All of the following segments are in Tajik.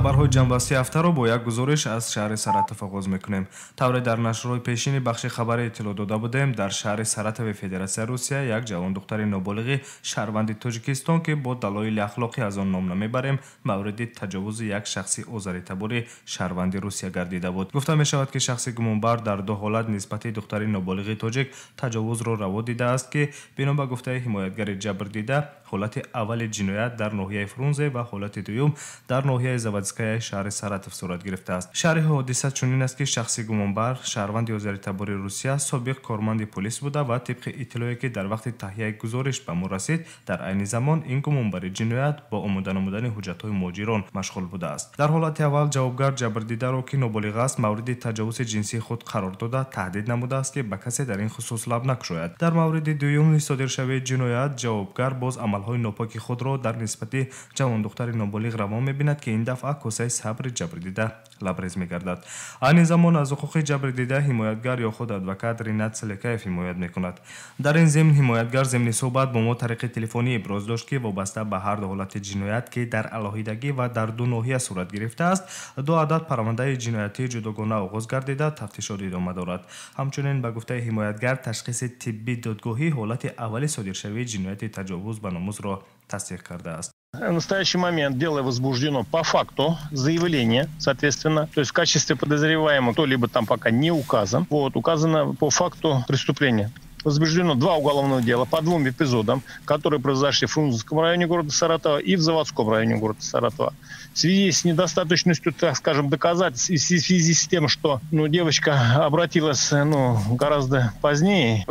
Хабарҳои ҷамъбастии ҳафтаро бо як гузориш аз шаҳри Саратов оғоз мекунем. Тавре дар нашрҳои пешини бахши хабаре иттилоъ дода будем, дар шаҳри Саратови Федератсияи Русия як ҷавондухтари ноболиғи шаҳрванди Тоҷикистон, ки бо далоили ахлоқӣ аз он ном намебарем, мавриди таҷовузи як шахси озаритабори шаҳрванди Русия гардида буд. Гуфта мешавад, ки шахси гумонбар дар ду ҳолат нисбати духтари ноболиғи тоҷик таҷовузро раво дидааст, ки бино ба гуфтаи ҳимоятгари ҷабрдида, ҳолати аввали ҷиноят дар ноҳияи Фрунзе ва ҳолати дуюм дар ноҳияи Заводскаяи шаҳри Саратов сурат гирифтааст. Шарҳи ҳодиса чунин аст, ки шахси гумонбар шаҳрванди озаритабори Русия, собиқ корманди полис буда ва тибқи иттилоъе, ки дар вақти таҳияи гузориш ба мо расид, дар айни замон ин гумонбари ҷиноят бо омода намудани ҳуҷҷатҳои муҳоҷирон машғул будааст. Дар ҳолати аввал ҷавобгар ҷабрдидаро, ки ноболиғ аст, мавриди таҷовузи ҷинсии худ қарор дода, таҳдид намудааст, ки ба касе дар ин хусус лаб накушояд. Дар мавриди дуюм содиршавии ҷиноят ҷавобгар боз амалҳои нопоки худро дар нисбати ҷавондухтари ноболиғ равон мебинад, ки ин дафъа косаи сабри ҷабрдида лабрез мегардад. Айни замон аз ҳуқуқи ҷабрдида ҳимоятгар ё худ адвокат Ринат Селекаев ҳимоят мекунад. Дар ин зимн ҳимоятгар зимни суҳбат бо мо тариқи телефонӣ иброз дошт, ки вобаста ба ҳар ду ҳолати ҷиноят, ки дар алоҳидагӣ ва дар ду ноҳия сурат гирифтааст, ду адад парвандаи ҷиноятии ҷудогона оғоз гардида, тафтишот идома дорад. Ҳамчунин, ба гуфтаи ҳимоятгар, ташхиси тиббӣ додгоҳӣ ҳолати аввали содиршавии ҷинояти таҷовуз ба номусро тасдиқ кардааст. В настоящий момент дело возбуждено по факту заявления, соответственно. То есть в качестве подозреваемого кто-либо там пока не указан. Вот, указано по факту преступления. Возбуждено два уголовных дела по двум эпизодам, которые произошли в Фрунзенском районе города Саратова и в Заводском районе города Саратова. В связи с недостаточностью, так скажем, доказательств, и в связи с тем, что, ну, девочка обратилась, ну, гораздо позднее,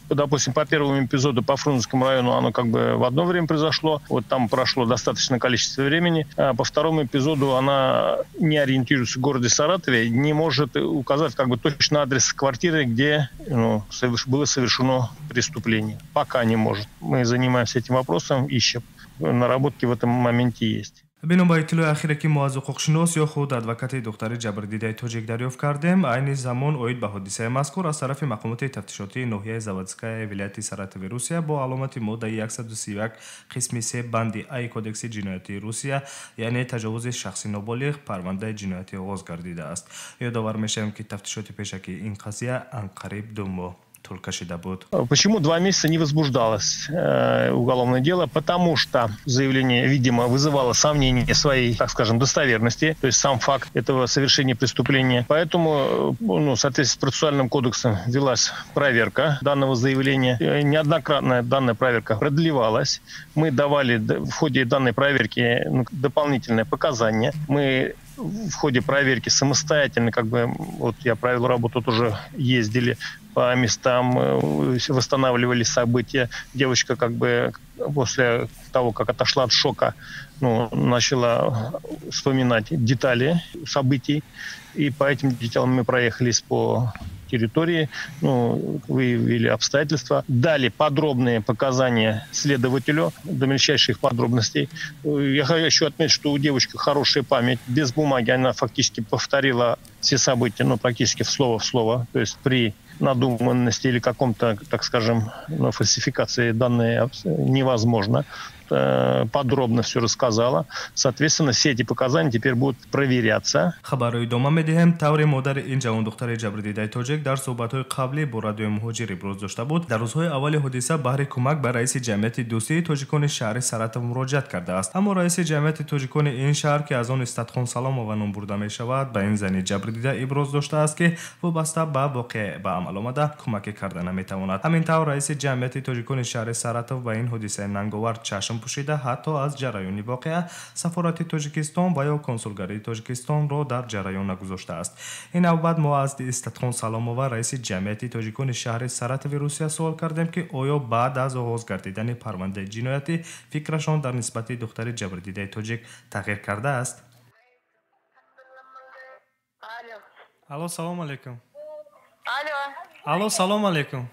допустим, по первому эпизоду по Фрунзенскому району оно как бы в одно время произошло, вот там прошло достаточное количество времени, а по второму эпизоду она не ориентируется в городе Саратове, не может указать как бы точно адрес квартиры, где, ну, было совершено преступление. Пока не может. Мы занимаемся этим вопросом, ищем. Наработки в этом моменте есть. Бино ба иттилои ахире, ки мо аз ҳуқуқшинос ё худ адвокати духтари ҷабрдидаи тоҷик дарёфт кардем, айни замон оид ба ҳодисаи мазкур аз тарафи мақомоти тафтишотии ноҳияи Заводская вилояти Саратови Русия бо аломати моддаи 131 қисми 3 банди А Кодекси ҷиноятии Русия, яъне таҷовузи шахси ноболиғ, парвандаи ҷиноятӣ оғоз гардидааст. Ёдовар мешавем, ки тафтишоти пешакии ин қазия анқариб 2 моҳ тӯл кашида буд. Почему 2 месяца не возбуждалось уголовное дело? Потому что заявление, видимо, вызывало сомнения своей, так скажем, достоверности, то есть сам факт этого совершения преступления. Поэтому, ну, в соответствии с процессуальным кодексом велась проверка данного заявления. Неоднократно данная проверка продлевалась. Мы давали в ходе данной проверки, ну, дополнительные показания. Мы в ходе проверки самостоятельно, как бы, вот я провел работу, тоже ездили по местам, восстанавливали события. Девочка как бы после того, как отошла от шока, ну, начала вспоминать детали событий. И по этим деталям мы проехались по территории, ну, выявили обстоятельства, дали подробные показания следователю до мельчайших подробностей. Я хочу еще отметить, что у девочки хорошая память. Без бумаги она фактически повторила все события, ну, практически в слово в слово. То есть при надуманности или каком-то, так скажем, ну, фальсификации данные невозможно. Подробно все рассказала. Соответственно, все эти показания теперь будут проверяться. Хабарро идома медиҳем. Тавре модари ин ҷавондухтари ҷабрдидаи тоҷик дар суҳбатҳои қаблӣ бо Радиои Муҳоҷир иброз дошта буд, дар рӯзҳои аввали ҳодиса баҳри кӯмак ба раиси ҷамъияти дӯстии тоҷикони шаҳри Саратов муроҷиат кардааст. Аммо раиси ҷамъияти тоҷикони ин шаҳр, ки аз он Истатхон Саломова ном бурда мешавад, ба ин зани ҷабрдида иброз доштааст, ки вобаста ба воқеа ба амал омада кӯмаке карда наметавонад. Ҳамин тавр, раиси ҷамъияти тоҷикони шаҳри Саратов ба ин ҳодисаи нанговар чашм пӯшида, ҳатто аз ҷараёни воқеа сафорати Тоҷикистон ва ё консулгарии Тоҷикистонро дар ҷараён нагузоштааст. Ин навбат мо аз Истатхон Саломова, раиси ҷамъияти тоҷикони шаҳри Саратови Русия, суол кардем, ки оё баъд аз оғоз гардидани парвандаи ҷиноятӣ фикрашон дар нисбати духтари ҷабрдидаи тоҷик тағйир кардааст. Алло, салом алейкум. Алло, салом алейкум.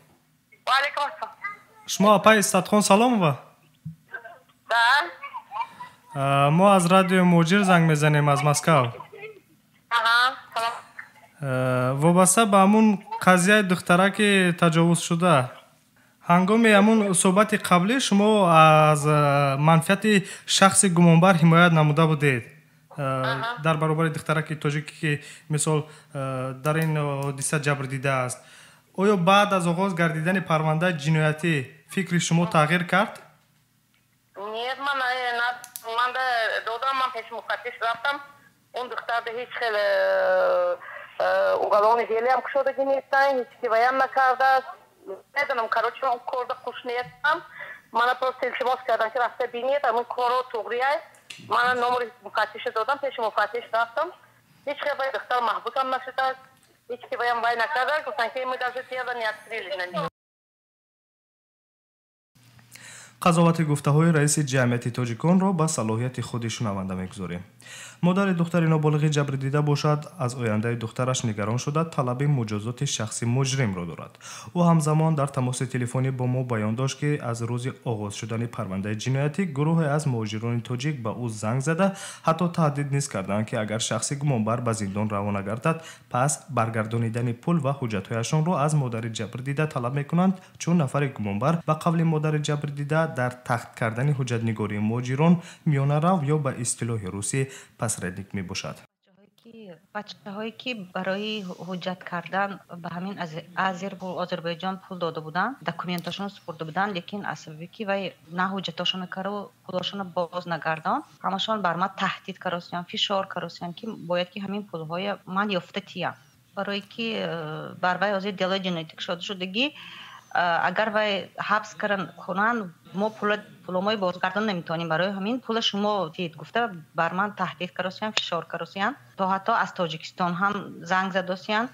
Шумо апаи Истатхон Саломова? Да. Мо аз Радиои Муҳоҷир занг мезанем, аз Москав. Вобаста ба ҳамун қазияи духтараки таҷовузшуда, ҳангоми ҳамун суҳбати қаблӣ шумо аз манфиати шахси гумонбар ҳимоят намуда будед. Дар баробари духтараки тоҷике, ки мисол дар ин ҳодиса ҷабр дидааст, оё баъд аз оғоз гардидани парвандаи ҷиноятӣ фикри шумо тағйир кард? Нет, ман додам, ман пеши муфаттиш рафтам. Он духтарда ҳеҷ хел уголовный дело ам кушодагӣ нестан, ҳеҷ ки ваям накардааст. Медонам, короче, он корда хуш нестам. Мана просто илтимос кардам, ки рафта бинед, ҳамин коро туғрияй. Мана номери муфаттиша додам, пеши муфаттиш рафтам. Ҳеҷ хел вай духтар маҳбусам нашудааст, ҳеҷ ки ваям вай накардааст. Гуфтанд, ки мы даже дело не открыли на него. Қазовати гуфтаҳои раиси ҷамъияти тоҷиконро ба салоҳияти худи шунаванда мегузорем. Модари духтари ноболиғи ҷабрдида бошад, аз ояндаи духтараш нигарон шуда, талаби муҷозоти шахси муҷримро дорад. Ӯ ҳамзамон дар тамоси телефонӣ бо мо баён дошт, ки аз рӯзи оғоз шудани парвандаи ҷиноятӣ гурӯҳе аз муҳоҷирони тоҷик ба ӯ занг зада, ҳатто таҳдид низ карданд, ки агар шахси гумонбар ба зиндон равона гардад, пас баргардонидани пул ва ҳуҷҷатҳояшонро аз модари ҷабрдида талаб мекунанд, чун нафари гумонбар, ба қавли модари ҷабрдида, дар тахт кардани ҳуҷҷатнигории муҳоҷирон миёнарав ё ба истилоҳи русӣ посредник мебошад. Бачаҳое, ки барои ҳуҷҷат кардан ба ҳамин Озарбойҷон пул дода буданд, документашонро супурда буданд, лекин аз сабаби ки вай на ҳуҷҷатошонро кару пулошонро боз нагардон, ҳамашон бар ман таҳдид каросиян, фишор каросиян, ки бояд ки ҳамин пулҳоя ман ёфта тиям, барое ки бар вай ҳозир делои ҷиноятӣ кушода шудагӣ. Агар вай ҳабс кунанд, мо пуломои бозгардон наметавонем, барои ҳамин пула шумо дид гуфта бар ман таҳдид каросиян, фишор каросиян. То ҳатто аз Тоҷикистон ҳам занг задосиян,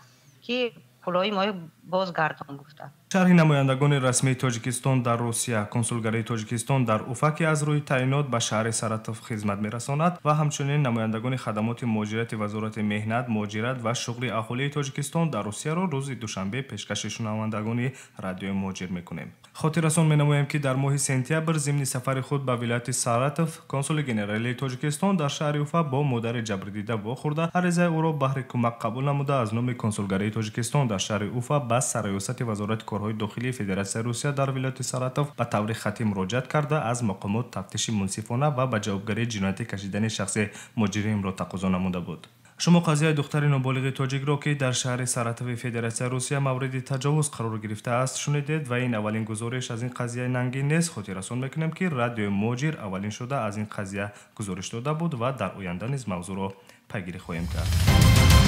ки пулҳои мои бозгардон гуфта. Шарҳи намояндагони расмии Тоҷикистон дар Русия, консулгарии Тоҷикистон дар Уфа, ки аз рӯи таъйинот ба шаҳри Саратов хизмат мерасонад, ва ҳамчунин намояндагони хадамоти муҳоҷирати Вазорати меҳнат, муҳоҷират ва шуғли аҳолии Тоҷикистон дар Русияро рӯзи душанбе пешкаши шунавандагони радиои Муҳоҷир мекунем. Хотиррасон менамоем, ки дар моҳи сентябр зимни сафари худ ба вилояти Саратов консули генералии Тоҷикистон дар шаҳри Уфа бо модари ҷабрдида вохӯрда, аризаи ӯро баҳри кӯмак қабул намуда, аз номи консулгарии Тоҷикистон дар шаҳри Уфа ба сарраёсати Вазорати корҳои дохилии Федератсияи Русия дар вилояти Саратов ба таври хаттӣ муроҷиат карда, аз мақомот тафтиши мунсифона ва ба ҷавобгарии ҷиноятӣ кашидани шахси муҷримро тақозо намуда буд. Шумо қазияи духтари ноболиғи тоҷикро, ки дар шаҳри Саратови Федератсияи Русия мавриди таҷовуз қарор гирифтааст, шунидед ва ин аввалин гузориш аз ин қазияи нангин нест. Хотиррасон мекунем, ки радиои Муҳоҷир аввалин шуда аз ин қазия гузориш дода буд ва дар оянда низ мавзӯъро пайгирӣ хоҳем кард.